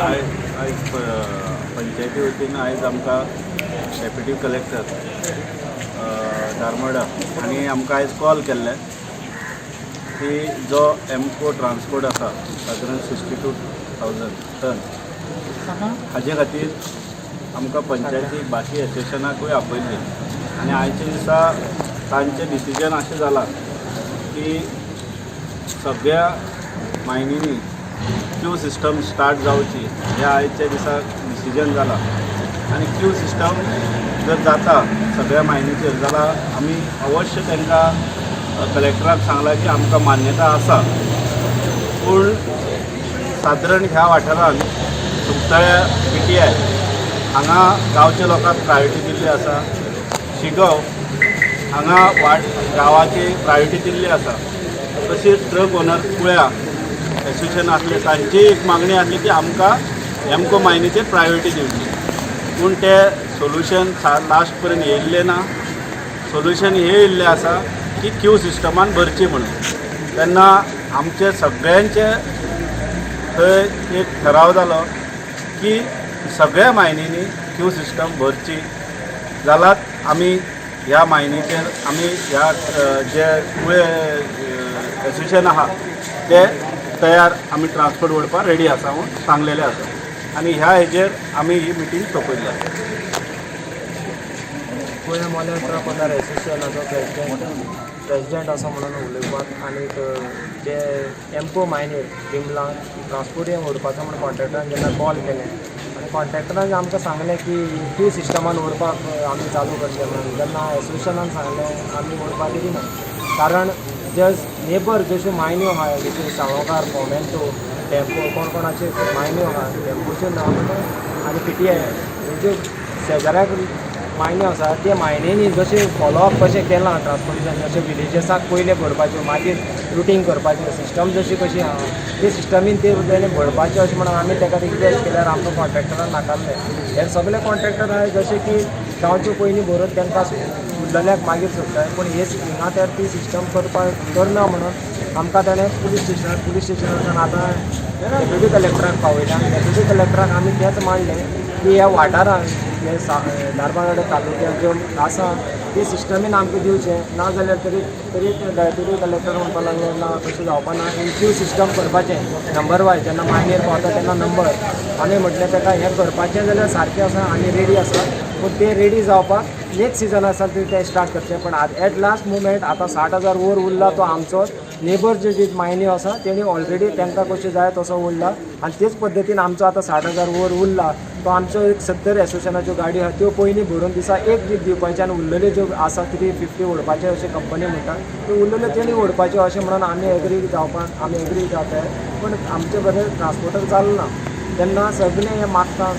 आयज आयज पंचायती वतीन आयज आमकां डेप्युटी कलेक्टर धारमोडा हांणी आमकां आयज कॉल केल्ले की जो एमको ट्रान्सपोर्ट आसा सादारण 62,000 टन, हाजे खातीर आमकां पंचायतीक बाकी एसोसिएशनाकूय आपयल्ली आनी आयच्या दिसा तांचें डिसिजन अशें जालां की सगळ्या मायनींनी क्यू सिस्टम स्टार्ट जावची ह्या आयच्या दिसा डिसिजन जाला. आनी क्यू सिस्टम जर जाता सगळ्या मायनीचेर जाल्यार आमी अवश्य तांकां कलेक्टराक सांगलां की आमकां मान्यता आसा. पूण सादारण ह्या वाठारांत सुकतळ्या पीटीआय हांगा गांवच्या लोकांक प्रायोरिटी दिल्ली आसा, शिगव हांगा वाट गांवाची प्रायोरिटी दिल्ली आसा. तशीच ट्रक ओनर कुळ्या एसोसिएशन आसले, तांची एक मागणी आसली की आमकां एमको मायनीचेर प्रायोरिटी दिवची. पूण ते सोल्युशन लास्ट पर्यंत येयल्लें ना. सोल्युशन हें येयल्लें आसा की क्यू सिस्टमान भरची म्हणून. तेन्ना आमचे सगळ्यांचे थंय एक ठराव जालो की सगळ्या मायनींनी क्यू सिस्टम भरची जाल्यार आमी ह्या मायनीचेर आमी ह्या जे कुळे एसोसिएशन आहा ते तयार, आमी ट्रान्सपोर्ट ओडपाक रेडी आसा म्हूण सांगलेलें आसा आनी ह्या हेजेर आमी ही मिटींग सोंपयल्ली आसा. कुळें मोलें ट्रक ओनर एसोसिएशनाचो प्रेजिडेंट आसा म्हणून उलोवपाक. आनीक जे एम्पो मायनीर बिमलां ट्रान्सपोर्ट व्हरपाचो म्हणून कॉन्ट्रेक्टरान जेन्ना कॉल केलें आनी कॉन्ट्रेक्टरान आमकां सांगलें की क्यू सिस्टमान व्हरपाक आमी चालू करचें म्हणून, तेन्ना एसोसिएशनान सांगलें आमी व्हरपाक दिना, कारण जे नेबर जश्यो मायन्यो आहा, जश्यो साळगांवकार, फोमेंतो, टेम्पो, कोण कोणाचे मायन्यो आहा, टेम्पोच्यो ना म्हणटा आनी पीटीआय हेज्यो शेजाऱ्याक मायन्यो आसा, ते मायनेनी जशें फॉलोअप कशें केलां ट्रान्सपोर्टेशन, जशें विलेजसाक पयलें भरपाच्यो, मागीर रुटींग करपाचें सिस्टम जशी कशी आहा ते सिस्टमीन ते तेणें भरपाचें अशें म्हणून आमी ताका रिक्वेस्ट केल्यार आमकां कॉन्ट्रेक्टरान नाकारलें. हे सगळे कॉन्ट्रेक्टर आहाय जशे की गांवच्यो पयलीं भरून तांकां उरलेल्याक मागीर सोडटाय. पूण हे हिंगा तर ती सिस्टम करपाक करना म्हणून आमकां ताणें पुलीस स्टेशनार आतां डेप्युटी कलेक्टराक पावयला. डेप्युटी कलेक्टराक आमी तेंच मांडलें की ह्या वाठारान हे सा धारबांदोडे तालुक्यात ज्यो आसा ती सिस्टमीन आमकां दिवचें, ना जाल्यार तरी तरी डेप्युटी कलेक्टर म्हणपाक लागलो, ना, तशें जावपा ना, इन क्यू सिस्टम करपाचें, नंबर वायज जेन्ना मायनीर पावता तेन्ना नंबर. आमी म्हटलें ताका हें करपाचें जाल्यार सारकें आसा, आमी रेडी आसा, पूण ते रेडी जावपाक नेक्स्ट सिजन आसा ते स्टार्ट करचें. पण एट लास्ट मुमेंट आतां 60,000 वर उरला, तो आमचो नेबर जे जी मायन्यो आसा तेणी ऑलरेडी तांकां कशें जाय तसो उरला आनी तेच पद्दतीन आमचो आतां 60,000 वर उरला, तो आमचो एक 70 एसोसिएशनाच्यो गाडयो आहा त्यो पयलीं भरून दिसा एक ट्रीप दिवपाचे आनी उरलेल्यो ज्यो आसा 350 ओडपाचे अशें कंपनी म्हणटा, त्यो उरलेल्यो तेणी ओडपाच्यो अशें म्हणून आमी एग्री जावपाक, आमी एग्री जाताय. पूण आमचे बरें ट्रान्सपोर्टर जालें ना. तेन्ना सगळें हें मागता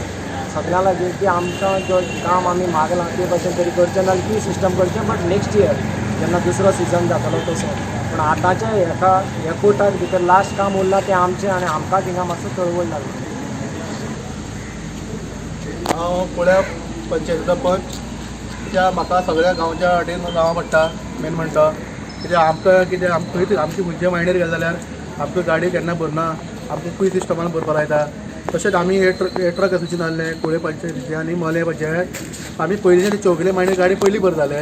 सगळ्यां लागीं की आमकां जो काम आमी मागलां ते भशेन तरी करचें, नाल्यार ती सिस्टम करचें, बट नेक्स्ट इयर जेन्ना दुसरो सिजन जातलो तसो. पूण आतांच्या हेका ह्या कोर्टाक भितर लास्ट काम उरलां तें आमचें आनी आमकांच हिंगा मातसो चळवळ लागली. हांव कुळ्या पंचायतीचो पंच. कित्याक म्हाका सगळ्या गांवच्या वाटेन गांवां पडटा. मेन म्हणटा कित्याक आमकां कितें आमकां खंय आमची खंयच्या मायणीर गेले जाल्यार आमकां गाडी केन्ना भरना, आमकां खंय सिस्टमान भरपाक लायता. तशेंच आमी हे ट्रक एसोसिएशन आहले कुळे पंचायतीचे आनी मोले पंचायत. आमी पयलींचे चौगुले मायणीर गाडी पयलीं भरताले.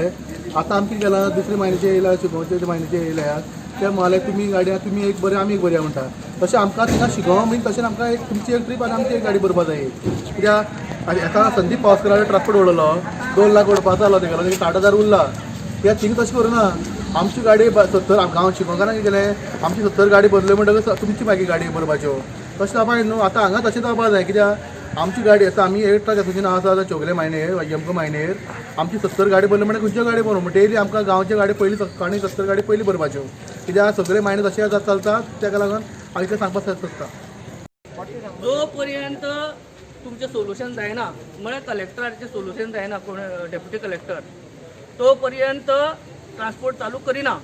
आतां आमी कितें केलां, दुसरे मायनीचे येयला, शिगोवचे मायनीचे येयल्या, ते मोले तुमी गाडी तुमी एक बरें, आमी एक बरें म्हणटा. तशें आमकां थिंगा शिगोव बीन तशें आमकां एक तुमची एक ट्रीप आनी आमची एक गाडी भरपा जाय. कित्याक आनी एका संदीप पावसकराचो ट्रान्सपोर्ट उडयलो, 2 लाख उडपाचो जालो तेगेलो, तेगे 60,000 उरला. कित्याक थिंगा तशें करुना. आमची गाडी 70 गांव शिगोवकारांक कितें केलें, आमची 70 गाडी भरल्यो म्हणटकच तुमची मागीर गाडी भरपाच्यो, तशें जावपाक न्हू. आतां हांगा तशें जावपाक जाय. कित्याक आमची गाडी आतां आमी एक ट्रक एसोसिएशन आसा चौगुले मायनेर, यमको मायनेर आमची 70 गाडी भरली म्हणल्यार खंयच्यो गाडी भरूं? डेली आमकां गांवची गाडी पयली सकाळी 70 गाडी पयली भरपाच्यो. कित्याक सगळे मायने तशें चलता, तेका लागून हांव इतलें सांगपाक सोदता. जोपर्यंत तुमचें सोल्युशन जायना, म्हळ्यार कलेक्टराचें सोल्युशन जायना, कोण डेप्युटी कलेक्टर, तो पर्यंत ट्रान्सपोर्ट चालू करिना.